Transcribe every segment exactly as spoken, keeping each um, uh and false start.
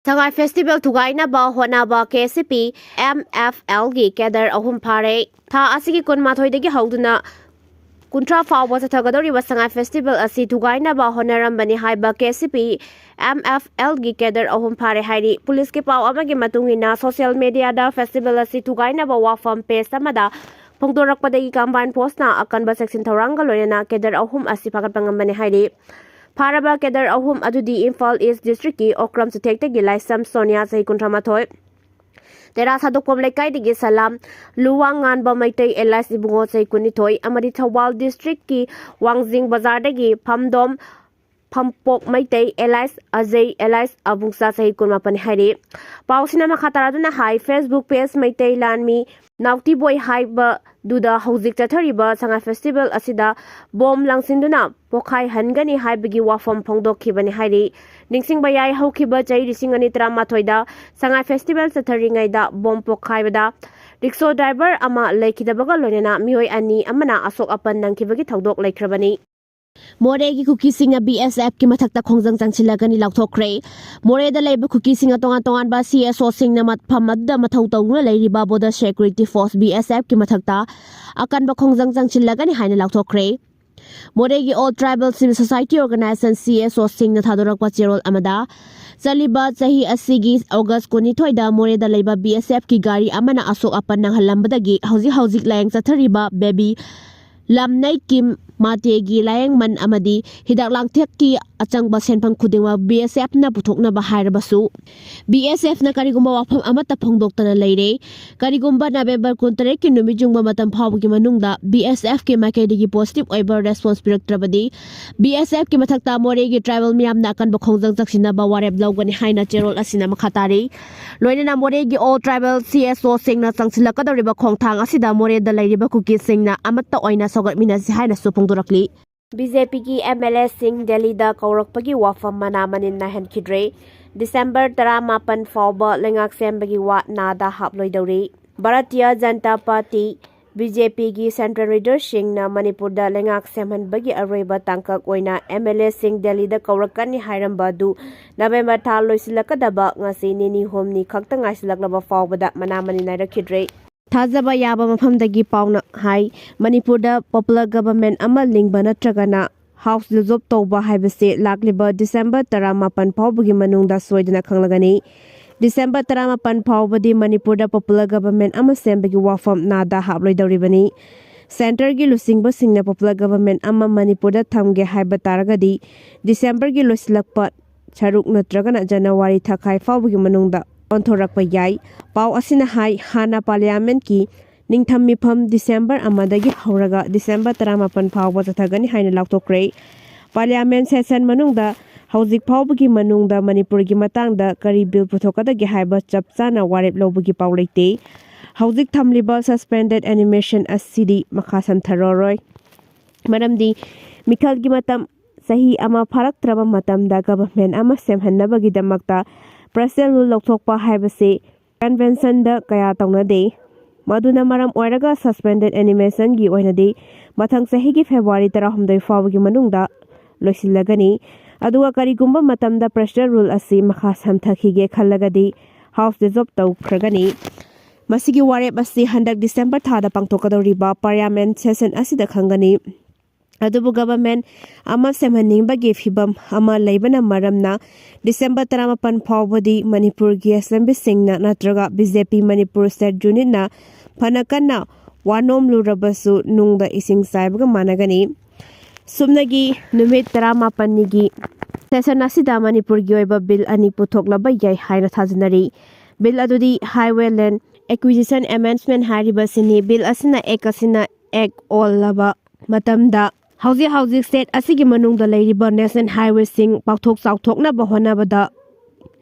ꯁꯉꯥꯏ festival ꯊꯨꯒꯥꯏꯅꯕ ꯍꯣꯠꯅꯕ K S C P M F ꯑꯦꯜꯒꯤ cadre ꯑꯍꯨꯝ ꯐꯥꯔꯦ꯫ ꯊꯥ ꯑꯁꯤꯒꯤ ꯀꯨꯟꯃꯥꯊꯣꯏꯗꯒꯤ ꯍꯧꯗꯨꯅ ꯀꯨꯟꯊ꯭ꯔꯥ ꯐꯥꯎꯕ ꯆꯠꯊꯒꯗꯧꯔꯤꯕ ꯁꯉꯥꯏ ꯐꯦꯁꯇꯤꯚꯦꯜ ꯑꯁꯤ ꯊꯨꯒꯥꯏꯅꯕ ꯍꯣꯠꯅꯔꯝꯕꯅꯤ ꯍꯥꯏꯕ K S C P M F ꯑꯦꯜꯒꯤ ꯀꯦꯗꯔ ꯑꯍꯨꯝ ꯐꯥꯔꯦ ꯍꯥꯏꯔꯤ꯫ ꯄꯨꯂꯤꯁꯀꯤ ꯄꯥꯎ ꯑꯃꯒꯤ ꯃꯇꯨꯡ ꯏꯟꯅ, ꯁꯣꯁꯤꯌꯦꯜ ꯃꯤꯗꯤꯌꯥꯗ ꯐꯦꯁꯇꯤꯚꯦꯜ ꯑꯁꯤ ꯊꯨꯒꯥꯏꯅꯕ ꯋꯥꯐꯝ ꯄꯦꯖ ꯑꯃꯗ ꯐꯣꯡꯗꯣꯔꯛꯄꯗꯒꯤ ꯀꯝꯕꯥꯏꯟ ꯐꯣꯔꯁꯅ ꯑꯀꯟꯕ ꯆꯦꯛꯁꯤꯟ ꯊꯧꯔꯥꯡꯒ ꯂꯣꯏꯅꯅ ꯀꯦꯗꯔ ꯑꯍꯨꯝ ꯑꯁꯤ ꯐꯥꯒꯠꯄ ꯉꯝꯕꯅꯤ ꯍꯥꯏꯔꯤ꯫ ꯐꯥꯔꯕ ꯀꯦꯗꯔ ꯑꯍꯨꯝ ꯑꯗꯨꯗꯤ ꯏꯝꯐꯥꯜ ꯏꯁ ꯗꯤꯁꯇ꯭ꯔꯤꯛꯀꯤ ꯑꯣꯀ꯭ꯔꯝ ꯆꯨꯊꯦꯛꯇꯒꯤ ꯂꯥꯏꯁ꯭ꯔꯝ ꯁꯣꯅꯤꯌꯥ, ꯆꯍꯤ ꯀꯨꯟꯊ꯭ꯔꯥ ꯃꯥꯊꯣꯏ, ꯇꯦꯔꯥ ꯁꯥꯗꯣꯛꯄꯝ ꯂꯩꯀꯥꯏꯗꯒꯤ ꯁꯂꯥꯝ ꯂꯨꯋꯥꯡꯉꯥꯟꯕ ꯃꯩꯇꯩ ꯑꯦꯂꯥꯏꯁ ꯏꯕꯨꯡꯉꯣ, ꯆꯍꯤ ꯀꯨꯟꯅꯤꯊꯣꯏ, ꯑꯃꯗꯤ ꯊꯧꯕꯥꯜ ꯗꯤꯁꯇ꯭ꯔꯤꯛꯀꯤ ꯋꯥꯡꯖꯤꯡ ꯕꯖꯥꯔꯗꯒꯤ ꯐꯝꯗꯣꯝ ꯐꯝꯄꯣꯛ ꯃꯩꯇꯩ ꯑꯦꯂꯥꯏꯁ ꯑꯖꯩ ꯑꯦꯂꯥꯏꯁ ꯑꯕꯨꯡꯆꯥ, ꯆꯍꯤ ꯀꯨꯟꯃꯥꯄꯟ ꯍꯥꯏꯔꯤ꯫ ꯄꯥꯎꯁꯤꯅ ꯃꯈꯥ ꯇꯥꯔꯗꯨꯅ ꯍꯥꯏ, Facebook page ꯃꯩꯇꯩ ꯂꯥꯟꯃꯤ ꯅꯥꯎꯇꯤꯕꯣꯏ ꯍꯥꯏꯕꯗꯨꯗ ꯍꯧꯖꯤꯛ ꯆꯠꯊꯔꯤꯕ ꯁꯉꯥꯏ ꯐꯦꯁꯇꯤꯚꯦꯜ ꯑꯁꯤꯗ ꯕꯣꯝ ꯂꯪꯁꯤꯟꯗꯨꯅ ꯄꯣꯈꯥꯏꯍꯟꯒꯅꯤ ꯍꯥꯏꯕꯒꯤ ꯋꯥꯐꯝ ꯐꯣꯡꯗꯣꯛꯈꯤꯕꯅꯤ ꯍꯥꯏꯔꯤ꯫ ꯅꯤꯡꯁꯤꯡꯕ ꯌꯥꯏ, ꯍꯧꯈꯤꯕ ꯆꯍꯤ ꯂꯤꯁꯤꯡ ꯑꯅꯤ ꯇꯔꯥꯃꯥꯊꯣꯏꯗ ꯁꯉꯥꯏ ꯐꯦꯁꯇꯤꯚꯦꯜ ꯆꯠꯊꯔꯤꯉꯩꯗ ꯕꯣꯝ ꯄꯣꯈꯥꯏꯕꯗ ꯔꯤꯛꯁꯣ ꯗ꯭ꯔꯥꯏꯚꯔ ꯑꯃ ꯂꯩꯈꯤꯗꯕꯒ ꯂꯣꯏꯅꯅ ꯃꯤꯑꯣꯏ ꯑꯅꯤ ꯑꯃꯅ ꯑꯁꯣꯛ ꯑꯄꯟ ꯅꯪꯈꯤꯕꯒꯤ ꯊꯧꯗꯣꯛ ꯂꯩꯈ꯭ꯔꯕꯅꯤ꯫ ꯃꯣꯔꯦꯒꯤ ꯀꯨꯀꯤꯁꯤꯡꯅ ꯕꯤ ꯑꯦꯁ ꯑꯦꯐꯀꯤ ꯃꯊꯛꯇ ꯈꯣꯡꯖꯪ ꯆꯪꯁꯤꯜꯂꯒꯅꯤ ꯂꯥꯎꯊꯣꯛꯈ꯭ꯔꯦ꯫ ꯃꯣꯔꯦꯗ ꯂꯩꯕ ꯀꯨꯀꯤꯁꯤꯡꯅ ꯇꯣꯉꯥꯟ ꯇꯣꯉꯥꯟꯕ ꯁꯤ ꯑꯦꯁ ꯑꯣꯁꯤꯡꯅ ꯃꯐꯝ ꯑꯗꯨꯗ ꯃꯊꯧ ꯇꯧꯗꯨꯅ ꯂꯩꯔꯤꯕ Border Security Force, ꯕꯤ ꯑꯦꯁ ꯑꯦꯐꯀꯤ ꯃꯊꯛꯇ ꯑꯀꯟꯕ ꯈꯣꯡꯖꯪ ꯆꯪꯁꯤꯜꯂꯒꯅꯤ ꯍꯥꯏꯅ ꯂꯥꯎꯊꯣꯛꯈ꯭ꯔꯦ꯫ ꯃꯣꯔꯦꯒꯤ All Tribal Civil Society Organization, C S ꯑꯣꯁꯤꯡꯅ ꯊꯥꯗꯣꯔꯛꯄ ꯆꯦꯔꯣꯜ ꯑꯃꯗ, ꯆꯠꯂꯤꯕ ꯆꯍꯤ ꯑꯁꯤꯒꯤ ꯑꯣꯒꯁ ꯀꯨꯟꯅꯤꯊꯣꯏꯗ ꯃꯣꯔꯦꯗ ꯂꯩꯕ ꯕꯤ ꯑꯦꯁ ꯑꯦꯐꯀꯤ ꯒꯥꯔꯤ ꯑꯃꯅ ꯑꯁꯣꯛ ꯑꯄꯟ ꯅꯪꯍꯜꯂꯝꯕꯗꯒꯤ ꯍꯧꯖꯤꯛ ꯍꯧꯖꯤꯛ ꯂꯥꯌꯦꯡ ꯆꯠꯊꯔꯤꯕ ꯕꯦꯕꯤ ꯂꯝꯅꯩ ꯀꯤꯝ ꯃꯥꯇꯦꯒꯤ ꯂꯥꯌꯦꯡꯃꯟ ꯑꯃꯗꯤ ꯍꯤꯗꯥꯛ ꯂꯥꯡꯊꯛꯀꯤ ꯑꯆꯪꯕ ꯁꯦꯟꯐꯝ ꯈꯨꯗꯤꯡꯃꯛ ꯕꯤ ꯑꯦꯁ ꯑꯦꯐꯅ ꯄꯨꯊꯣꯛꯅꯕ ꯍꯥꯏꯔꯕꯁꯨ, ꯕꯤ ꯑꯦꯁ ꯑꯦꯐꯅ ꯀꯔꯤꯒꯨꯝꯕ ꯋꯥꯐꯝ ꯑꯃꯠꯇ ꯐꯣꯡꯗꯣꯛꯇꯅ ꯂꯩꯔꯦ꯫ ꯀꯔꯤꯒꯨꯝꯕ ꯅꯕꯦꯝꯕꯔ ꯀꯨꯟꯇꯔꯦꯠꯀꯤ ꯅꯨꯃꯤꯠ ꯌꯨꯡꯕ ꯃꯇꯝ ꯐꯥꯎꯕꯒꯤ ꯃꯅꯨꯡꯗ ꯕꯤ ꯑꯦꯁ ꯑꯦꯐꯀꯤ ꯃꯥꯏꯀꯩꯗꯒꯤ ꯄꯣꯖꯤꯇꯤꯚ ꯑꯣꯏꯕ ꯔꯦꯁꯄꯣꯟꯁ ꯄꯤꯔꯛꯇ꯭ꯔꯕꯗꯤ, ꯕꯤ ꯑꯦꯁ ꯑꯦꯐꯀꯤ ꯃꯊꯛꯇ ꯃꯣꯔꯦꯒꯤ ꯇ꯭ꯔꯥꯏꯕꯦꯜ ꯃꯤꯌꯥꯝꯅ ꯑꯀꯟꯕ ꯈꯣꯡꯖꯪ ꯆꯪꯁꯤꯟꯅꯕ ꯋꯥꯔꯦꯞ ꯂꯧꯒꯅꯤ ꯍꯥꯏꯅ ꯆꯦꯔꯣꯜ ꯑꯁꯤꯅ ꯃꯈꯥ ꯇꯥꯔꯤ꯫ ꯂꯣꯏꯅꯅ ꯃꯣꯔꯦꯒꯤ All Tribal ꯁꯤ ꯑꯦꯁ ꯑꯣꯁꯤꯡꯅ ꯆꯪꯁꯤꯜꯂꯛꯀꯗꯧꯔꯤꯕ ꯈꯣꯡꯊꯥꯡ ꯑꯁꯤꯗ ꯃꯣꯔꯦꯗ ꯂꯩꯔꯤꯕ ꯀꯨꯀꯤꯁꯤꯡꯅ ꯑꯃꯠꯇ ꯑꯣꯏꯅ ꯁꯧꯒꯠꯃꯤꯟꯅꯁꯤ ꯍꯥꯏꯅꯁꯨ ꯐꯣꯡꯗꯣꯔꯛꯂꯤ꯫ ꯕꯤ ꯖꯦ ꯄꯤꯒꯤ ꯑꯦꯝ ꯑꯦꯜ ꯑꯦꯁꯤꯡ ꯗꯦꯜꯂꯤꯗ ꯀꯧꯔꯛꯄꯒꯤ ꯋꯥꯐꯝ ꯃꯅꯥ ꯃꯅꯤꯟ ꯅꯥꯏꯍꯟꯈꯤꯗ꯭ꯔꯦ꯫ ꯗꯤꯁꯦꯝꯕꯔ ꯇꯔꯥꯃꯥꯄꯟ ꯐꯥꯎꯕ ꯂꯩꯉꯥꯛ ꯁꯦꯝꯕꯒꯤ ꯋꯥ ꯅꯥꯗ ꯍꯥꯞꯂꯣꯏꯗꯧꯔꯤ꯫ Bharatiya Janata party, B J ꯄꯤꯒꯤ central leaderꯁꯤꯡꯅ ꯃꯅꯤꯄꯨꯔꯗ ꯂꯩꯉꯥꯛ ꯁꯦꯝꯍꯟꯕꯒꯤ ꯑꯔꯣꯏꯕ ꯇꯥꯡꯀꯛ ꯑꯣꯏꯅ M L Aꯁꯤꯡ ꯗꯦꯜꯂꯤꯗ ꯀꯧꯔꯛꯀꯅꯤ ꯍꯥꯏꯔꯝꯕ ꯑꯗꯨ ꯅꯕꯦꯝꯕꯔ ꯊꯥ ꯂꯣꯏꯁꯤꯜꯂꯛꯀꯗꯕ ꯉꯁꯤ ꯅꯤꯅꯤ ꯍꯨꯝꯅꯤ ꯈꯛꯇ ꯉꯥꯏꯁꯤꯜꯂꯛꯂꯕ ꯐꯥꯎꯕꯗ ꯃꯅꯥ ꯃꯅꯤ ꯅꯥꯏꯔꯛꯈꯤꯗ꯭ꯔꯦ꯫ ꯊꯥꯖꯕ ꯌꯥꯕ ꯃꯐꯝꯗꯒꯤ ꯄꯥꯎꯅ ꯍꯥꯏ, ꯃꯅꯤꯄꯨꯔꯗ popular government ꯑꯃ ꯂꯤꯡꯕ ꯅꯠꯇ꯭ꯔꯒꯅ House dissolve ꯇꯧꯕ ꯍꯥꯏꯕꯁꯤ ꯂꯥꯛꯂꯤꯕ ꯗꯤꯁꯦꯝꯕꯔ ꯇꯔꯥꯃꯥꯄꯟ ꯐꯥꯎꯕꯒꯤ ꯃꯅꯨꯡꯗ ꯁꯣꯏꯗꯅ ꯈꯪꯂꯒꯅꯤ꯫ ꯗꯤꯁꯦꯝꯕꯔ ꯇꯔꯥꯃꯥꯄꯟ ꯐꯥꯎꯕꯗꯤ ꯃꯅꯤꯄꯨꯔꯗ popular government ꯑꯃ ꯁꯦꯝꯕꯒꯤ ꯋꯥꯐꯝ ꯅꯥꯗ ꯍꯥꯞꯂꯣꯏꯗꯧꯔꯤꯕꯅꯤ꯫ Centreꯒꯤ ꯂꯨꯆꯤꯡꯕꯁꯤꯡꯅ popular government ꯑꯃ ꯃꯅꯤꯄꯨꯔꯗ ꯊꯝꯒꯦ ꯍꯥꯏꯕ ꯇꯥꯔꯒꯗꯤ ꯗꯤꯁꯦꯝꯕꯔꯒꯤ ꯂꯣꯏꯁꯤꯜꯂꯛꯄ ꯁꯔꯨꯛ ꯅꯠꯇ꯭ꯔꯒꯅ ꯖꯅꯋꯥꯔꯤ ꯊꯥꯈꯥꯏ ꯐꯥꯎꯕꯒꯤ ꯃꯅꯨꯡꯗ ꯑꯣꯟꯊꯣꯔꯛꯄ ꯌꯥꯏ꯫ ꯄꯥꯎ ꯑꯁꯤꯅ ꯍꯥꯏ, ꯍꯥꯟꯅ parliamentꯀꯤ ꯅꯤꯡꯊꯝ ꯃꯤꯐꯝ ꯗꯤꯁꯦꯝꯕꯔ ꯑꯃꯗꯒꯤ ꯍꯧꯔꯒ ꯗꯤꯁꯦꯝꯕꯔ ꯇꯔꯥꯃꯥꯄꯟ ꯐꯥꯎꯕ ꯆꯠꯊꯒꯅꯤ ꯍꯥꯏꯅ ꯂꯥꯎꯊꯣꯛꯈ꯭ꯔꯦ꯫ Parliament session ꯃꯅꯨꯡꯗ ꯍꯧꯖꯤꯛ ꯐꯥꯎꯕꯒꯤ ꯃꯅꯨꯡꯗ ꯃꯅꯤꯄꯨꯔꯒꯤ ꯃꯇꯥꯡꯗ ꯀꯔꯤ bill ꯄꯨꯊꯣꯛꯀꯗꯒꯦ ꯍꯥꯏꯕ ꯆꯞ ꯆꯥꯅ ꯋꯥꯔꯦꯞ ꯂꯧꯕꯒꯤ ꯄꯥꯎ ꯂꯩꯇꯦ꯫ ꯍꯧꯖꯤꯛ ꯊꯝꯂꯤꯕ suspended animation ꯑꯁꯤꯗꯤ ꯃꯈꯥ ꯁꯝꯊꯔꯔꯣꯏ꯫ ꯃꯔꯝꯗꯤ ꯃꯤꯈꯜꯒꯤ ꯃꯇꯝ ꯆꯍꯤ ꯑꯃ ꯐꯥꯔꯛꯇ꯭ꯔꯕ ꯃꯇꯝꯗ government ꯑꯃ ꯁꯦꯝꯍꯟꯅꯕꯒꯤꯗꯃꯛꯇ Presidential Rule ꯂꯧꯊꯣꯛꯄ ꯍꯥꯏꯕꯁꯤ conventionꯗ ꯀꯌꯥ ꯇꯧꯅꯗꯦ꯫ ꯃꯗꯨꯅ ꯃꯔꯝ ꯑꯣꯏꯔꯒ suspended animationꯒꯤ ꯑꯣꯏꯅꯗꯤ ꯃꯊꯪ ꯆꯍꯤꯒꯤ February ꯇꯔꯥꯍꯨꯝꯗꯣꯏ ꯐꯥꯎꯕꯒꯤ ꯃꯅꯨꯡꯗ ꯂꯣꯏꯁꯤꯜꯂꯒꯅꯤ꯫ ꯑꯗꯨꯒ ꯀꯔꯤꯒꯨꯝꯕ ꯃꯇꯝꯗ Presidential Rule ꯑꯁꯤ ꯃꯈꯥ ꯁꯝꯊꯈꯤꯒꯦ ꯈꯜꯂꯒꯗꯤ House dissolve ꯇꯧꯈ꯭ꯔꯒꯅꯤ꯫ ꯃꯁꯤꯒꯤ ꯋꯥꯔꯦꯞ ꯑꯁꯤ ꯍꯟꯗꯛ ꯗꯤꯁꯦꯝꯕꯔ ꯊꯥꯗ ꯄꯥꯡꯊꯣꯛꯀꯗꯧꯔꯤꯕ parliament session ꯑꯁꯤꯗ ꯈꯪꯒꯅꯤ꯫ ꯑꯗꯨꯕꯨ government ꯑꯃ ꯁꯦꯝꯍꯟꯅꯤꯡꯕꯒꯤ ꯐꯤꯚꯝ ꯑꯃ ꯂꯩꯕꯅ ꯃꯔꯝꯅ ꯗꯤꯁꯦꯝꯕꯔ ꯇꯔꯥꯃꯥꯄꯟ ꯐꯥꯎꯕꯗꯤ ꯃꯅꯤꯄꯨꯔꯒꯤ assemblyꯁꯤꯡꯅ ꯅꯠꯇ꯭ꯔꯒ B J P Manipur state unitꯅ ꯐꯅ ꯀꯟꯅ ꯋꯥꯅꯣꯝꯂꯨꯔꯕꯁꯨ ꯅꯨꯡꯗ ꯏꯁꯤꯡ ꯆꯥꯏꯕꯒ ꯃꯥꯟꯅꯒꯅꯤ꯫ ꯁꯨꯞꯅꯒꯤ ꯅꯨꯃꯤꯠ ꯇꯔꯥꯃꯥꯄꯟꯅꯤꯒꯤ session ꯑꯁꯤꯗ ꯃꯅꯤꯄꯨꯔꯒꯤ ꯑꯣꯏꯕ bill ꯑꯅꯤ ꯄꯨꯊꯣꯛꯂꯕ ꯌꯥꯏ ꯍꯥꯏꯅ ꯊꯥꯖꯅꯔꯤ꯫ Bill ꯑꯗꯨꯗꯤ Highway Land Acquisition Amendment ꯍꯥꯏꯔꯤꯕꯁꯤꯅꯤ꯫ Bill ꯑꯁꯤꯅ act ꯑꯁꯤꯅ act ꯑꯣꯜꯂꯕ ꯃꯇꯝꯗ ꯍꯧꯖꯤꯛ ꯍꯧꯖꯤꯛ state ꯑꯁꯤꯒꯤ ꯃꯅꯨꯡꯗ ꯂꯩꯔꯤꯕ national highwayꯁꯤꯡ ꯄꯥꯛꯊꯣꯛ ꯆꯥꯎꯊꯣꯛꯅꯕ ꯍꯣꯠꯅꯕꯗ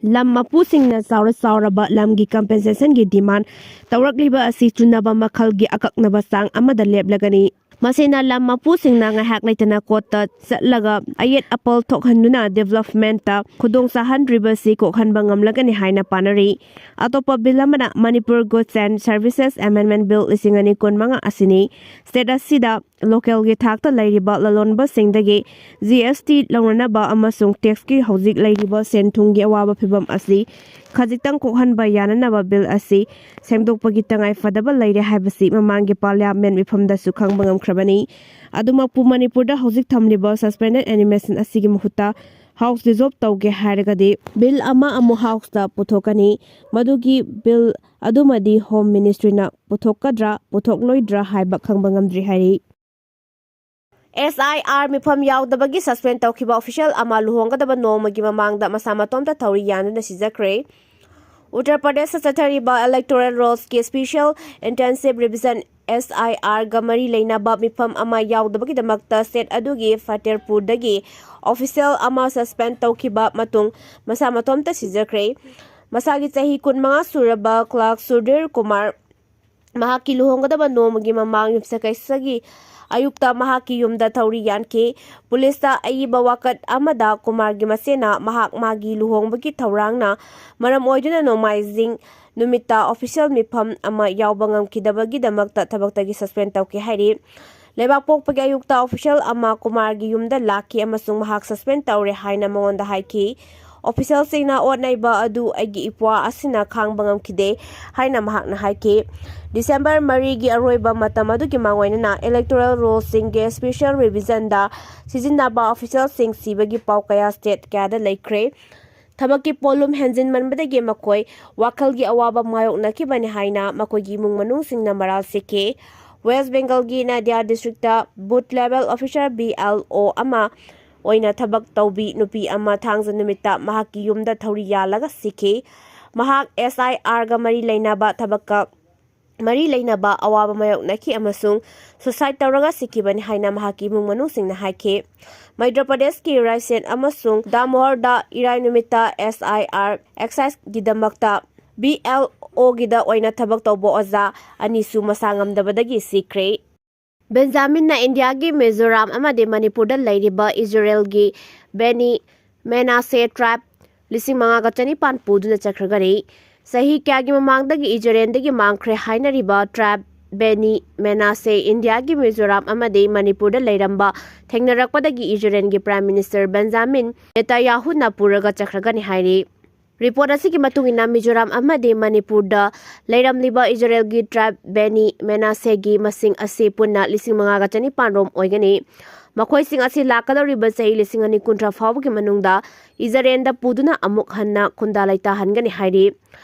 ꯂꯝ ꯃꯄꯨꯁꯤꯡꯅ ꯆꯥꯎꯔ ꯆꯥꯎꯔꯕ ꯂꯝꯒꯤ compensationꯒꯤ demand ꯇꯧꯔꯛꯂꯤꯕ ꯑꯁꯤ ꯆꯨꯅꯕ ꯃꯈꯜꯒꯤ ꯑꯀꯛꯅꯕ ꯆꯥꯡ ꯑꯃꯗ ꯂꯦꯞꯂꯒꯅꯤ꯫ ꯃꯁꯤꯅ ꯂꯝ ꯃꯄꯨꯁꯤꯡꯅ ꯉꯥꯏꯍꯥꯛ ꯂꯩꯇꯅ ꯀꯣꯔꯠꯇ ꯆꯠꯂꯒ ꯑꯌꯦꯠ ꯑꯄꯜ ꯊꯣꯛꯍꯟꯗꯨꯅ ꯗꯤꯕꯦꯂꯞꯃꯦꯟꯇ ꯈꯨꯗꯣꯡ ꯆꯥꯍꯟꯗ꯭ꯔꯤꯕꯁꯤ ꯀꯣꯛꯍꯟꯕ ꯉꯝꯂꯒꯅꯤ ꯍꯥꯏꯅ ꯄꯥꯅꯔꯤ꯫ ꯑꯇꯣꯞꯄ ꯕꯤꯜ ꯑꯃꯅ Manipur Goods and Services Amendment Bill ꯂꯤꯁꯤꯡ ꯑꯅꯤ ꯀꯨꯟꯃꯉꯥ ꯑꯁꯤꯅꯤ꯫ ꯁ꯭ꯇꯦꯠ ꯑꯁꯤꯗ ꯂꯣꯀꯦꯜꯒꯤ ꯊꯥꯛꯇ ꯂꯩꯔꯤꯕ ꯂꯂꯣꯟꯕꯁꯤꯡꯗꯒꯤ G S T ꯂꯧꯅꯅꯕ ꯑꯃꯁꯨꯡ ꯇꯦꯛꯁꯀꯤ ꯍꯧꯖꯤꯛ ꯂꯩꯔꯤꯕ ꯁꯦꯟ ꯊꯨꯝꯒꯤ ꯑꯋꯥꯕ ꯐꯤꯚꯝ ꯑꯁꯤ ꯈꯖꯤꯛꯇꯪ ꯀꯣꯛꯍꯟꯕ ꯌꯥꯅꯅꯕ ꯕꯤꯜ ꯑꯁꯤ ꯁꯦꯝꯗꯣꯛꯄꯒꯤ ꯇꯉꯥꯏ ꯐꯗꯕ ꯂꯩꯔꯦ ꯍꯥꯏꯕꯁꯤ ꯃꯃꯥꯡꯒꯤ ꯄꯥꯔꯂꯤꯌꯥꯃꯦꯟ ꯃꯤꯐꯝꯗꯁꯨ ꯈꯪꯕ ꯉꯝꯈ꯭ꯔꯕꯅꯤ꯫ ꯑꯗꯨꯃꯛꯄꯨ ꯃꯅꯤꯄꯨꯔꯗ ꯍꯧꯖꯤꯛ ꯊꯝꯂꯤꯕ suspended animation ꯑꯁꯤꯒꯤ ꯃꯍꯨꯠꯇ ꯍꯥꯎꯁ ꯗꯤꯖꯣꯜꯕ ꯇꯧꯒꯦ ꯍꯥꯏꯔꯒꯗꯤ ꯕꯤꯜ ꯑꯃ ꯑꯃꯨꯛ ꯍꯥꯎꯁꯇ ꯄꯨꯊꯣꯛꯀꯅꯤ꯫ ꯃꯗꯨꯒꯤ ꯕꯤꯜ ꯑꯗꯨꯃꯗꯤ ꯍꯣꯝ ꯃꯤꯅꯤꯁꯇ꯭ꯔꯤꯅ ꯄꯨꯊꯣꯛꯀꯗ꯭ꯔꯥ ꯄꯨꯊꯣꯛꯂꯣꯏꯗ꯭ꯔꯥ ꯍꯥꯏꯕ ꯈꯪꯕ ꯉꯝꯗ꯭ꯔꯤ ꯍꯥꯏꯔꯤ꯫ S I R ꯃꯤꯐꯝ ꯌꯥꯎꯗꯕꯒꯤ ꯁꯁꯄꯦꯟ ꯇꯧꯈꯤꯕ ꯑꯣꯐꯤꯁꯤꯌꯦꯜ ꯑꯃ ꯂꯨꯍꯣꯡꯒꯗꯕ ꯅꯣꯡꯃꯒꯤ ꯃꯃꯥꯡꯗ ꯃꯁꯥ ꯃꯇꯣꯝꯇ ꯊꯧꯔꯤ ꯌꯥꯟꯗꯨꯅ ꯁꯤꯖꯈ꯭ꯔꯦ꯫ ꯎꯠꯇꯔ ꯄ꯭ꯔꯗꯦꯁꯇ ꯆꯠꯊꯔꯤꯕ ꯏꯂꯦꯛꯇꯣꯔꯦꯜ ꯔꯣꯜꯁꯀꯤ special intensive revision, S I R ꯒ ꯃꯔꯤ ꯂꯩꯅꯕ ꯃꯤꯐꯝ ꯑꯃ ꯌꯥꯎꯗꯕꯒꯤꯗꯃꯛꯇ ꯁ꯭ꯇꯦꯠ ꯑꯗꯨꯒꯤ ꯐꯇꯦꯔꯄꯨꯔꯗꯒꯤ ꯑꯣꯐꯤꯁꯤꯌꯦꯜ ꯑꯃ ꯁꯁꯄꯦꯟ ꯇꯧꯈꯤꯕ ꯃꯇꯨꯡ ꯃꯁꯥ ꯃꯇꯣꯝꯇ ꯁꯤꯖꯈ꯭ꯔꯦ꯫ ꯃꯁꯥꯒꯤ ꯆꯍꯤ ꯀꯨꯟꯃꯉꯥ ꯁꯨꯔꯕ ꯀ꯭ꯂꯥꯔꯛ ꯁꯨꯙꯤꯔ ꯀꯨꯃꯥꯔ ꯃꯍꯥꯛꯀꯤ ꯂꯨꯍꯣꯡꯒꯗꯕ ꯅꯣꯡꯃꯒꯤ ꯃꯃꯥꯡ ꯌꯨꯝꯁꯀꯩꯁꯒꯤ ꯑꯌꯨꯛꯇ ꯃꯍꯥꯛꯀꯤ ꯌꯨꯝꯗ ꯊꯧꯔꯤ ꯌꯥꯟꯈꯤ꯫ ꯄꯨꯂꯤꯁꯇ ꯑꯏꯕ ꯋꯥꯀꯠ ꯑꯃꯗ ꯀꯨꯃꯥꯔꯒꯤ ꯃꯆꯦꯅ ꯃꯍꯥꯛ ꯃꯥꯒꯤ ꯂꯨꯍꯣꯡꯕꯒꯤ ꯊꯧꯔꯥꯡꯅ ꯃꯔꯝ ꯑꯣꯏꯗꯨꯅ ꯅꯣꯡꯃꯥꯏꯖꯤꯡ ꯅꯨꯃꯤꯠꯇ ꯑꯣꯐꯤꯁꯤꯌꯦꯜ ꯃꯤꯐꯝ ꯑꯃ ꯌꯥꯎꯕ ꯉꯝꯈꯤꯗꯕꯒꯤꯗꯃꯛꯇ ꯊꯕꯛꯇꯒꯤ ꯁꯁꯄꯦꯟ ꯇꯧꯈꯤ ꯍꯥꯏꯔꯤ꯫ ꯂꯩꯕꯥꯛ ꯄꯣꯛꯄꯒꯤ ꯑꯌꯨꯛꯇ ꯑꯣꯐꯤꯁꯤꯌꯦꯜ ꯑꯃ ꯀꯨꯃꯥꯔꯒꯤ ꯌꯨꯝꯗ ꯂꯥꯛꯈꯤ ꯑꯃꯁꯨꯡ ꯃꯍꯥꯛ ꯁꯁꯄꯦꯟ ꯇꯧꯔꯦ ꯍꯥꯏꯅ ꯃꯉꯣꯟꯗ ꯍꯥꯏꯈꯤ꯫ ꯑꯣꯐꯤꯁꯤꯌꯦꯜꯁꯤꯡꯅ ꯑꯣꯠ ꯅꯩꯕ ꯑꯗꯨ ꯑꯩꯒꯤ ꯏꯄ꯭ꯋꯥ ꯑꯁꯤꯅ ꯈꯥꯡꯕ ꯉꯝꯈꯤꯗꯦ ꯍꯥꯏꯅ ꯃꯍꯥꯛꯅ ꯍꯥꯏꯈꯤ꯫ ꯗꯤꯁꯦꯝꯕꯔ ꯃꯔꯤꯒꯤ ꯑꯔꯣꯏꯕ ꯃꯇꯝ ꯑꯗꯨꯒꯤ ꯃꯥꯡꯑꯣꯏꯅꯅ ꯏꯂꯦꯛꯇꯣꯔꯦꯜ ꯔꯣꯜꯁꯤꯡꯒꯤ ꯁ꯭ꯄꯦꯁꯤꯌꯦꯜ ꯔꯤꯚꯤꯖꯟꯗ ꯁꯤꯖꯤꯟꯅꯕ ꯑꯣꯐꯤꯁꯤꯌꯦꯜꯁꯤꯡ ꯁꯤꯕꯒꯤ ꯄꯥꯎ ꯀꯌꯥ ꯁ꯭ꯇꯦꯠ ꯀꯌꯥꯗ ꯂꯩꯈ꯭ꯔꯦ꯫ ꯊꯕꯛꯀꯤ ꯄꯣꯠꯂꯨꯝ ꯍꯦꯟꯖꯤꯟꯃꯟꯕꯗꯒꯤ ꯃꯈꯣꯏ ꯋꯥꯈꯜꯒꯤ ꯑꯋꯥꯕ ꯃꯥꯌꯣꯛꯅꯈꯤꯕꯅꯤ ꯍꯥꯏꯅ ꯃꯈꯣꯏꯒꯤ ꯏꯃꯨꯡ ꯃꯅꯨꯡꯁꯤꯡꯅ ꯃꯔꯥꯜ ꯁꯤꯈꯤ꯫ ꯋꯦꯁ꯭ꯠ ꯕꯦꯡꯒꯜꯒꯤ Nadia district booth level officer, B L O, ꯑꯃ ꯑꯣꯏꯅ ꯊꯕꯛ ꯇꯧꯕꯤ ꯅꯨꯄꯤ ꯑꯃ ꯊꯥꯡꯖ ꯅꯨꯃꯤꯠꯇ ꯃꯍꯥꯛꯀꯤ ꯌꯨꯝꯗ ꯊꯧꯔꯤ ꯌꯥꯜꯂꯒ ꯁꯤꯈꯤ꯫ ꯃꯍꯥꯛ S I R ꯒ ꯃꯔꯤ ꯂꯩꯅꯕ ꯊꯕꯛꯀ ꯃꯔꯤ ꯂꯩꯅꯕ ꯑꯋꯥꯕ ꯃꯥꯌꯣꯛꯅꯈꯤ ꯑꯃꯁꯨꯡ ꯁꯨꯁꯥꯏꯗ ꯇꯧꯔꯒ ꯁꯤꯈꯤꯕꯅꯤ ꯍꯥꯏꯅ ꯃꯍꯥꯛꯀꯤ ꯏꯃꯨꯡ ꯃꯅꯨꯡꯁꯤꯡꯅ ꯍꯥꯏꯈꯤ꯫ ꯃꯙ꯭ꯌ ꯄ꯭ꯔꯗꯦꯁꯀꯤ ꯔꯥꯏꯁꯦꯟ ꯑꯃꯁꯨꯡ ꯗꯥꯃꯣꯍꯔꯗ ꯏꯔꯥꯏ ꯅꯨꯃꯤꯠꯇ S I R ꯑꯦꯛꯁꯥꯏꯖꯒꯤꯗꯃꯛꯇ B L O ꯒꯤꯗ ꯑꯣꯏꯅ ꯊꯕꯛ ꯇꯧꯕ ꯑꯣꯖꯥ ꯑꯅꯤꯁꯨ ꯃꯁꯥ ꯉꯝꯗꯕꯗꯒꯤ ꯁꯤꯈ꯭ꯔꯦ꯫ ꯕꯦꯟꯖꯥꯃꯤꯟꯅ ꯏꯟꯗꯤꯌꯥꯒꯤ ꯃꯤꯖꯣꯔꯥꯝ ꯑꯃꯗꯤ ꯃꯅꯤꯄꯨꯔꯗ ꯂꯩꯔꯤꯕ ꯏꯖꯔꯦꯜꯒꯤ ꯕꯦꯅꯤ ꯃꯦꯅꯥꯁꯦ ꯇ꯭ꯔꯥꯏꯕ ꯂꯤꯁꯤꯡ ꯃꯉꯥꯒ ꯆꯅꯤꯄꯥꯟ ꯄꯨꯗꯨꯅ ꯆꯠꯈ꯭ꯔꯒꯅꯤ꯫ ꯆꯍꯤ ꯀꯌꯥꯒꯤ ꯃꯃꯥꯡꯗꯒꯤ ꯏꯖꯔꯦꯜꯗꯒꯤ ꯃꯥꯡꯈ꯭ꯔꯦ ꯍꯥꯏꯅꯔꯤꯕ ꯇ꯭ꯔꯥꯏꯕ ꯕꯦꯅꯤ ꯃꯦꯅꯥꯁꯦ ꯏꯟꯗꯤꯌꯥꯒꯤ ꯃꯤꯖꯣꯔꯥꯝ ꯑꯃꯗꯤ ꯃꯅꯤꯄꯨꯔꯗ ꯂꯩꯔꯝꯕ ꯊꯦꯡꯅꯔꯛꯄꯗꯒꯤ ꯏꯖꯔꯦꯜꯒꯤ Prime Minister ꯕꯦꯟꯖꯥꯃꯤꯟ ꯅꯦꯇꯥꯌꯥꯍꯨꯅ ꯄꯨꯔꯒ ꯆꯠꯈ꯭ꯔꯒꯅꯤ ꯍꯥꯏꯔꯤ꯫ ꯔꯤꯄꯣꯔꯠ ꯑꯁꯤꯒꯤ ꯃꯇꯨꯡ ꯏꯟꯅ, ꯃꯤꯖꯣꯔꯥꯝ ꯑꯃꯗꯤ ꯃꯅꯤꯄꯨꯔꯗ ꯂꯩꯔꯝꯂꯤꯕ ꯏꯖꯔꯦꯜꯒꯤ ꯇ꯭ꯔꯥꯏꯕ ꯕꯦꯅꯤ ꯃꯦꯅꯥꯁꯦꯒꯤ ꯃꯁꯤꯡ ꯑꯁꯤ ꯄꯨꯟꯅ ꯂꯤꯁꯤꯡ ꯃꯉꯥꯒ ꯆꯅꯤꯄꯥꯟ ꯔꯣꯝ ꯑꯣꯏꯒꯅꯤ꯫ ꯃꯈꯣꯏꯁꯤꯡ ꯑꯁꯤ ꯂꯥꯛꯀꯗꯧꯔꯤꯕ ꯆꯍꯤ ꯂꯤꯁꯤꯡ ꯑꯅꯤ ꯀꯨꯟꯊ꯭ꯔꯥ ꯐꯥꯎꯕꯒꯤ ꯃꯅꯨꯡꯗ ꯏꯖꯔꯦꯜꯗ ꯄꯨꯗꯨꯅ ꯑꯃꯨꯛ ꯍꯟꯅ ꯈꯨꯟꯗꯥ ꯂꯩꯇꯥꯍꯟꯒꯅꯤ ꯍꯥꯏꯔꯤ꯫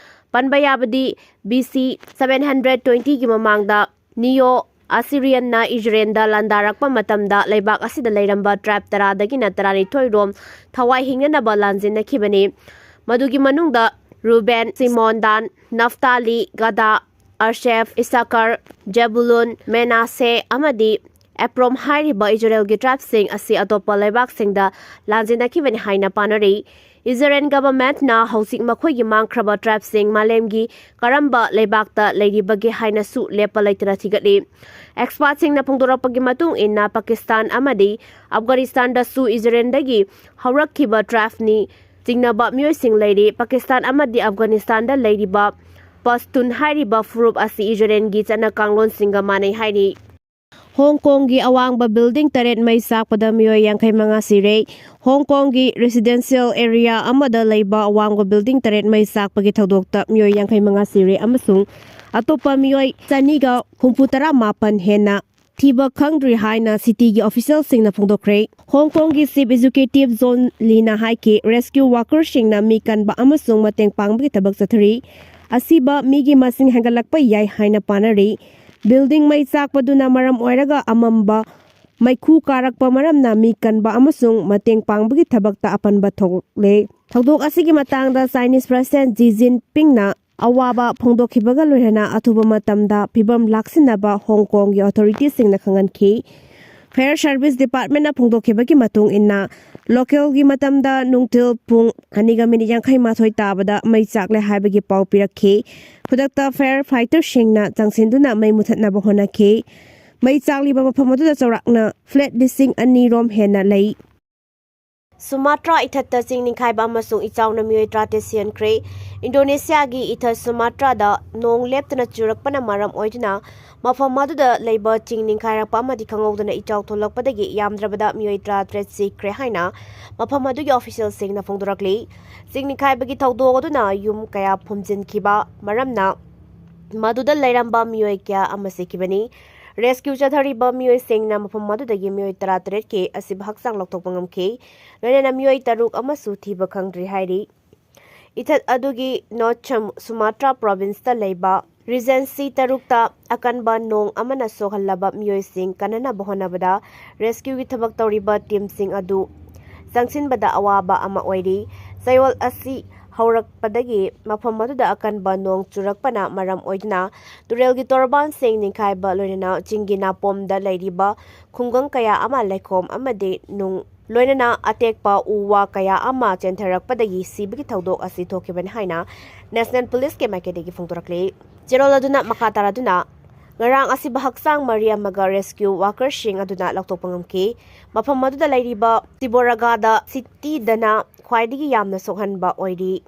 ꯄꯟꯕ ꯌꯥꯕꯗꯤ, B C seven hundred twenty ꯒꯤ ꯃꯃꯥꯡꯗ ꯅꯤꯌꯣ ꯑꯁꯤꯔꯤꯌꯟꯅ ꯏꯖꯔꯦꯜꯗ ꯂꯥꯟꯗꯥꯔꯛꯄ ꯃꯇꯝꯗ ꯂꯩꯕꯥꯛ ꯑꯁꯤꯗ ꯂꯩꯔꯝꯕ ꯇ꯭ꯔꯥꯏꯕ ꯇꯔꯥꯗꯒꯤꯅ ꯇꯔꯥꯅꯤꯊꯣꯏ ꯔꯣꯝ ꯊꯋꯥꯏ ꯍꯤꯡꯅꯅꯕ ꯂꯥꯟꯖꯦꯟꯅꯈꯤꯕꯅꯤ꯫ ꯃꯗꯨꯒꯤ ꯃꯅꯨꯡꯗ ꯔꯨꯕꯦꯟ, ꯁꯤꯃꯣꯟ, ꯗꯥꯟ, ꯅꯐꯇꯥꯂꯤ, ꯒꯗꯥ, ꯑꯁꯦꯐ, ꯏꯁꯥꯀꯔ, ꯖꯦꯕꯨꯂꯨꯟ, ꯃꯦꯅꯥꯁꯦ ꯑꯃꯗꯤ ꯑꯦꯄ꯭ꯔꯣꯝ ꯍꯥꯏꯔꯤꯕ ꯏꯖꯔꯦꯜꯒꯤ ꯇ꯭ꯔꯥꯏꯕꯁꯤꯡ ꯑꯁꯤ ꯑꯇꯣꯞꯄ ꯂꯩꯕꯥꯛꯁꯤꯡꯗ ꯂꯥꯟꯖꯦꯟꯅꯈꯤꯕꯅꯤ ꯍꯥꯏꯅ ꯄꯥꯅꯔꯤ꯫ ꯏꯖꯔꯦꯜ ꯒꯚꯔꯟꯃꯦꯟꯠꯅ ꯍꯧꯖꯤꯛ ꯃꯈꯣꯏꯒꯤ ꯃꯥꯡꯈ꯭ꯔꯕ ꯇ꯭ꯔꯥꯏꯕꯁꯤꯡ ꯃꯥꯂꯦꯝꯒꯤ ꯀꯔꯝꯕ ꯂꯩꯕꯥꯛꯇ ꯂꯩꯔꯤꯕꯒꯦ ꯍꯥꯏꯅꯁꯨ ꯂꯦꯞꯄ ꯂꯩꯇꯅ ꯊꯤꯒꯠꯂꯤ꯫ ꯑꯦꯛꯁꯄꯥꯔꯠꯁꯤꯡꯅ ꯐꯣꯡꯗꯣꯔꯛꯄꯒꯤ ꯃꯇꯨꯡ ꯏꯟꯅ, ꯄꯥꯀꯤꯁꯇꯥꯟ ꯑꯃꯗꯤ ꯑꯐꯒꯥꯅꯤꯁꯇꯥꯟꯗꯁꯨ ꯏꯖꯔꯦꯜꯗꯒꯤ ꯍꯧꯔꯛꯈꯤꯕ ꯇ꯭ꯔꯥꯏꯕꯅꯤ ꯆꯤꯡꯅꯕ ꯃꯤꯑꯣꯏꯁꯤꯡ ꯂꯩꯔꯤ꯫ ꯄꯥꯀꯤꯁꯇꯥꯟ ꯑꯃꯗꯤ ꯑꯐꯒꯥꯅꯤꯁꯇꯥꯟꯗ ꯂꯩꯔꯤꯕ ꯄꯁꯇꯨꯟ ꯍꯥꯏꯔꯤꯕ ꯐꯨꯔꯨꯞ ꯑꯁꯤ ꯏꯖꯔꯦꯜꯒꯤ ꯆꯠꯅ ꯀꯥꯡꯂꯣꯟꯁꯤꯡꯒ ꯃꯥꯟꯅꯩ ꯍꯥꯏꯔꯤ꯫ ꯍꯣꯡ ꯀꯣꯡꯒꯤ ꯑꯋꯥꯡꯕ ꯕꯤꯜꯗꯤꯡ ꯇꯔꯦꯠ ꯃꯩ ꯆꯥꯛꯄꯗ ꯃꯤꯑꯣꯏ ꯌꯥꯡꯈꯩ ꯃꯉꯥ ꯁꯤꯔꯦ꯫ ꯍꯣꯡ ꯀꯣꯡꯒꯤ ꯔꯦꯁꯤꯗꯦꯟꯁꯤꯌꯦꯜ ꯑꯦꯔꯤꯌꯥ ꯑꯃꯗ ꯂꯩꯕ ꯑꯋꯥꯡꯕ ꯕꯤꯜꯗꯤꯡ ꯇꯔꯦꯠ ꯃꯩ ꯆꯥꯛꯄꯒꯤ ꯊꯧꯗꯣꯛꯇ ꯃꯤꯑꯣꯏ ꯌꯥꯡꯈꯩ ꯃꯉꯥ ꯁꯤꯔꯦ ꯑꯃꯁꯨꯡ ꯑꯇꯣꯞꯄ ꯃꯤꯑꯣꯏ ꯆꯅꯤꯒ ꯍꯨꯝꯐꯨ ꯇꯔꯥ ꯃꯥꯄꯟ ꯍꯦꯟꯅ ꯊꯤꯕ ꯈꯪꯗ꯭ꯔꯤ ꯍꯥꯏꯅ ꯁꯤꯇꯤꯒꯤ ꯑꯣꯐꯤꯁꯤꯌꯦꯜꯁꯤꯡꯅ ꯐꯣꯡꯗꯣꯛꯈ꯭ꯔꯦ꯫ ꯍꯣꯡ ꯀꯣꯡꯒꯤ ꯆꯤꯐ ꯑꯦꯛꯖꯤꯀ꯭ꯌꯨꯇꯤꯚ ꯖꯣꯟ ꯂꯤꯅ ꯍꯥꯏꯈꯤ, ꯔꯦꯁꯀ꯭ꯌꯨ ꯋꯥꯔꯀꯔꯁꯤꯡꯅ ꯃꯤ ꯀꯟꯕ ꯑꯃꯁꯨꯡ ꯃꯇꯦꯡ ꯄꯥꯡꯕꯒꯤ ꯊꯕꯛ ꯆꯠꯊꯔꯤ꯫ ꯑꯁꯤꯕ ꯃꯤꯒꯤ ꯃꯁꯤꯡ ꯍꯦꯟꯒꯠꯂꯛꯄ ꯌꯥꯏ ꯍꯥꯏꯅ ꯄꯥꯅꯔꯤ꯫ ꯕꯤꯜꯗꯤꯡ ꯃꯩ ꯆꯥꯛꯄꯗꯨꯅ ꯃꯔꯝ ꯑꯣꯏꯔꯒ ꯑꯃꯝꯕ ꯃꯩꯈꯨ ꯀꯥꯔꯛꯄ ꯃꯔꯝꯅ ꯃꯤ ꯀꯟꯕ ꯑꯃꯁꯨꯡ ꯃꯇꯦꯡ ꯄꯥꯡꯕꯒꯤ ꯊꯕꯛꯇ ꯑꯄꯟꯕ ꯊꯣꯛꯂꯦ꯫ ꯊꯧꯗꯣꯛ ꯑꯁꯤꯒꯤ ꯃꯇꯥꯡꯗ ꯆꯥꯏꯅꯤꯁ ꯄ꯭ꯔꯁꯤꯗꯦꯟꯠ ꯖꯤ ꯖꯤꯟꯄꯤꯡꯅ ꯑꯋꯥꯕ ꯐꯣꯡꯗꯣꯛꯈꯤꯕꯒ ꯂꯣꯏꯅꯅ ꯑꯊꯨꯕ ꯃꯇꯝꯗ ꯐꯤꯚꯝ ꯂꯥꯛꯁꯤꯟꯅꯕ ꯍꯣꯡ ꯀꯣꯡꯒꯤ ꯑꯣꯊꯣꯔꯤꯇꯤꯁꯤꯡꯅ ꯈꯪꯍꯟꯈꯤ꯫ ꯐꯥꯌꯔ ꯁꯔꯚꯤꯁ ꯗꯤꯄꯥꯔꯠꯃꯦꯟꯠꯅ ꯐꯣꯡꯗꯣꯛꯈꯤꯕꯒꯤ ꯃꯇꯨꯡ ꯏꯟꯅ, ꯂꯣꯀꯦꯜꯒꯤ ꯃꯇꯝꯗ ꯅꯨꯡꯊꯤꯜ ꯄꯨꯡ ꯑꯅꯤꯒ ꯃꯤꯅꯤꯠ ꯌꯥꯡꯈꯩ ꯃꯥꯊꯣꯏ ꯇꯥꯕꯗ ꯃꯩ ꯆꯥꯛꯂꯦ ꯍꯥꯏꯕꯒꯤ ꯄꯥꯎ ꯄꯤꯔꯛꯈꯤ꯫ ꯈꯨꯗꯛꯇ ꯐꯥꯌꯔ ꯐꯥꯏꯇꯔꯁꯤꯡꯅ ꯆꯪꯁꯤꯟꯗꯨꯅ ꯃꯩ ꯃꯨꯊꯠꯅꯕ ꯍꯣꯠꯅꯈꯤ꯫ ꯃꯩ ꯆꯥꯛꯂꯤꯕ ꯃꯐꯝ ꯑꯗꯨꯗ ꯆꯥꯎꯔꯥꯛꯅ flat ꯂꯤꯁꯤꯡ ꯑꯅꯤ ꯔꯣꯝ ꯍꯦꯟꯅ ꯂꯩ꯫ ꯁꯨꯃꯥꯇ꯭ꯔꯥ ꯏꯊꯠꯇ ꯆꯤꯡ ꯅꯤꯡꯈꯥꯏꯕ ꯑꯃꯁꯨꯡ ꯏꯆꯥꯎꯅ ꯃꯤꯑꯣꯏ ꯇꯔꯥꯇꯔꯦꯠ ꯁꯤꯍꯟꯈ꯭ꯔꯦ꯫ ꯏꯟꯗꯣꯅꯦꯁꯤꯌꯥꯒꯤ ꯏꯊꯠ ꯁꯨꯃꯥꯇ꯭ꯔꯥꯗ ꯅꯣꯡ ꯂꯦꯞꯇꯅ ꯆꯨꯔꯛꯄꯅ ꯃꯔꯝ ꯑꯣꯏꯗꯨꯅ ꯃꯐꯝ ꯑꯗꯨꯗ ꯂꯩꯕ ꯆꯤꯡ ꯅꯤꯡꯈꯥꯏꯔꯛꯄ ꯑꯃꯗꯤ ꯈꯪꯍꯧꯗꯅ ꯏꯆꯥꯎ ꯊꯣꯛꯂꯛꯄꯗꯒꯤ ꯌꯥꯝꯗ꯭ꯔꯕꯗ ꯃꯤꯑꯣꯏ ꯇꯔꯥꯇꯔꯦꯠ ꯁꯤꯈ꯭ꯔꯦ ꯍꯥꯏꯅ ꯃꯐꯝ ꯑꯗꯨꯒꯤ ꯑꯣꯐꯤꯁꯤꯌꯦꯜꯁꯤꯡꯅ ꯐꯣꯡꯗꯣꯔꯛꯂꯤ꯫ ꯆꯤꯡ ꯅꯤꯡꯈꯥꯏꯕꯒꯤ ꯊꯧꯗꯣꯛ ꯑꯗꯨꯅ ꯌꯨꯝ ꯀꯌꯥ ꯐꯨꯝꯖꯤꯟꯈꯤꯕ ꯃꯔꯝꯅ ꯃꯗꯨꯗ ꯂꯩꯔꯝꯕ ꯃꯤꯑꯣꯏ ꯀꯌꯥ ꯑꯃ ꯁꯤꯈꯤꯕꯅꯤ꯫ ꯔꯦꯁꯀ꯭ꯌꯨ ꯆꯠꯊꯔꯤꯕ ꯃꯤꯑꯣꯏꯁꯤꯡꯅ ꯃꯐꯝ ꯑꯗꯨꯗꯒꯤ ꯃꯤꯑꯣꯏ ꯇꯔꯥꯇꯔꯦꯠꯀꯤ ꯑꯁꯤꯕ ꯍꯛꯆꯥꯡ ꯂꯧꯊꯣꯛꯄ ꯉꯝꯈꯤ꯫ ꯂꯣꯏꯅꯅ ꯃꯤꯑꯣꯏ ꯇꯔꯨꯛ ꯑꯃꯁꯨ ꯊꯤꯕ ꯈꯪꯗ꯭ꯔꯤ ꯍꯥꯏꯔꯤ꯫ ꯏꯊꯠ ꯑꯗꯨꯒꯤ ꯅꯣꯔꯠ ꯁꯝ-, ꯁꯨꯃꯥꯇ꯭ꯔꯥ ꯄ꯭ꯔꯣꯚꯤꯟꯁꯇ ꯂꯩꯕ ꯔꯤꯖꯦꯟꯁꯤ ꯇꯔꯨꯛꯇ ꯑꯀꯟꯕ ꯅꯣꯡ ꯑꯃꯅ ꯁꯣꯛꯍꯜꯂꯕ ꯃꯤꯑꯣꯏꯁꯤꯡ ꯀꯟꯅꯅꯕ ꯍꯣꯠꯅꯕꯗ ꯔꯦꯁꯀ꯭ꯌꯨꯒꯤ ꯊꯕꯛ ꯇꯧꯔꯤꯕ ꯇꯤꯝꯁꯤꯡ ꯑꯗꯨ ꯆꯪꯁꯤꯟꯕꯗ ꯑꯋꯥꯕ ꯑꯃ ꯑꯣꯏꯔꯤ꯫ ꯆꯌꯣꯜ ꯑꯁꯤ ꯍꯧꯔꯛꯄꯗꯒꯤ ꯃꯐꯝ ꯑꯗꯨꯗ ꯑꯀꯟꯕ ꯅꯣꯡ ꯆꯨꯔꯛꯄꯅ ꯃꯔꯝ ꯑꯣꯏꯗꯨꯅ ꯇꯨꯔꯦꯜꯒꯤ ꯇꯣꯔꯕꯥꯟꯁꯤꯡ ꯅꯤꯡꯈꯥꯏꯕ, ꯂꯣꯏꯅꯅ ꯆꯤꯡꯒꯤ ꯅꯥꯄꯣꯝꯗ ꯂꯩꯔꯤꯕ ꯈꯨꯡꯒꯪ ꯀꯌꯥ ꯑꯃ ꯂꯩꯈꯣꯝ ꯑꯃꯗꯤ ꯅꯨꯡ, ꯂꯣꯏꯅꯅ ꯑꯇꯦꯛꯄ ꯎ ꯋꯥ ꯀꯌꯥ ꯑꯃ ꯆꯦꯟꯊꯔꯛꯄꯗꯒꯤ ꯁꯤꯕꯒꯤ ꯊꯧꯗꯣꯛ ꯑꯁꯤ ꯊꯣꯛꯈꯤꯕꯅꯤ ꯍꯥꯏꯅ ꯅꯦꯁꯅꯦꯜ ꯄꯨꯂꯤꯁꯀꯤ ꯃꯥꯏꯀꯩꯗꯒꯤ ꯐꯣꯡꯗꯣꯔꯛꯂꯤ꯫ ꯆꯦꯔꯣꯜ ꯑꯗꯨꯅ ꯃꯈꯥ ꯇꯥꯔꯗꯨꯅ, ꯉꯔꯥꯡ ꯑꯁꯤꯕ ꯍꯛꯆꯥꯡ ꯃꯔꯤ ꯑꯃꯒ ꯔꯦꯁꯀ꯭ꯌꯨ ꯋꯥꯀꯔꯁꯤꯡ ꯑꯗꯨꯅ ꯂꯧꯊꯣꯛꯄ ꯉꯝꯈꯤ꯫ ꯃꯐꯝ ꯑꯗꯨꯗ ꯂꯩꯔꯤꯕ ꯇꯤꯕꯣꯔꯒꯥꯗ ꯁꯤꯇꯤꯗꯅ ꯈ꯭ꯋꯥꯏꯗꯒꯤ ꯌꯥꯝꯅ ꯁꯣꯛꯍꯟꯕ ꯑꯣꯏꯔꯤ꯫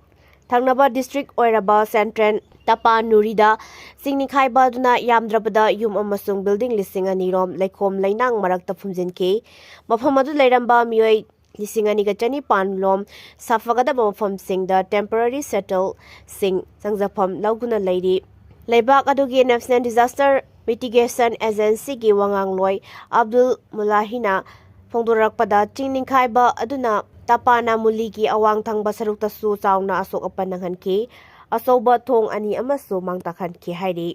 ꯊꯪꯅꯕ ꯗꯤꯁꯇ꯭ꯔꯤꯛ ꯑꯣꯏꯔꯕ ꯁꯦꯟꯇ꯭ꯔꯦꯜ ꯇꯄꯥꯅꯨꯔꯤꯗ ꯆꯤꯡ ꯅꯤꯡꯈꯥꯏꯕ ꯑꯗꯨꯅ ꯌꯥꯝꯗ꯭ꯔꯕꯗ ꯌꯨꯝ ꯑꯃꯁꯨꯡ ꯕꯤꯜꯗꯤꯡ ꯂꯤꯁꯤꯡ ꯑꯅꯤ ꯔꯣꯝ ꯂꯩꯈꯣꯝ ꯂꯩꯅꯥꯡ ꯃꯔꯛꯇ ꯐꯨꯝꯖꯤꯟꯈꯤ꯫ ꯃꯐꯝ ꯑꯗꯨ ꯂꯩꯔꯝꯕ ꯃꯤꯑꯣꯏ ꯂꯤꯁꯤꯡ ꯑꯅꯤꯒ ꯆꯅꯤꯄꯥꯟ ꯂꯣꯝ ꯁꯥꯐꯒꯗꯕ ꯃꯐꯝꯁꯤꯡꯗ ꯇꯦꯝꯄꯔꯔꯤ ꯁꯦꯇꯜꯁꯤꯡ ꯆꯪꯖꯐꯝ ꯂꯧꯗꯨꯅ ꯂꯩꯔꯤ꯫ ꯂꯩꯕꯥꯛ ꯑꯗꯨꯒꯤ ꯅꯦꯁꯅꯦꯜ ꯗꯤꯖꯥꯁꯇꯔ ꯃꯤꯇꯤꯒꯦꯁꯟ ꯑꯦꯖꯦꯟꯁꯤꯒꯤ ꯋꯥꯉꯥꯡꯂꯣꯏ ꯑꯕꯗꯨꯜ ꯃꯨꯂꯥꯍꯤꯅ ꯐꯣꯡꯗꯣꯔꯛꯄꯗ, ꯆꯤꯡ ꯅꯤꯡꯈꯥꯏꯕ ꯑꯗꯨꯅ ꯇꯄꯥꯅ ꯃꯨꯂꯤꯒꯤ ꯑꯋꯥꯡ ꯊꯪꯕ ꯁꯔꯨꯛꯇꯁꯨ ꯆꯥꯎꯅ ꯑꯁꯣꯛ ꯑꯄꯟ ꯅꯪꯍꯟꯈꯤ꯫ ꯑꯆꯧꯕ ꯊꯣꯡ ꯑꯅꯤ ꯑꯃꯁꯨ ꯃꯥꯡ ꯇꯥꯛꯍꯟꯈꯤ ꯍꯥꯏꯔꯤ꯫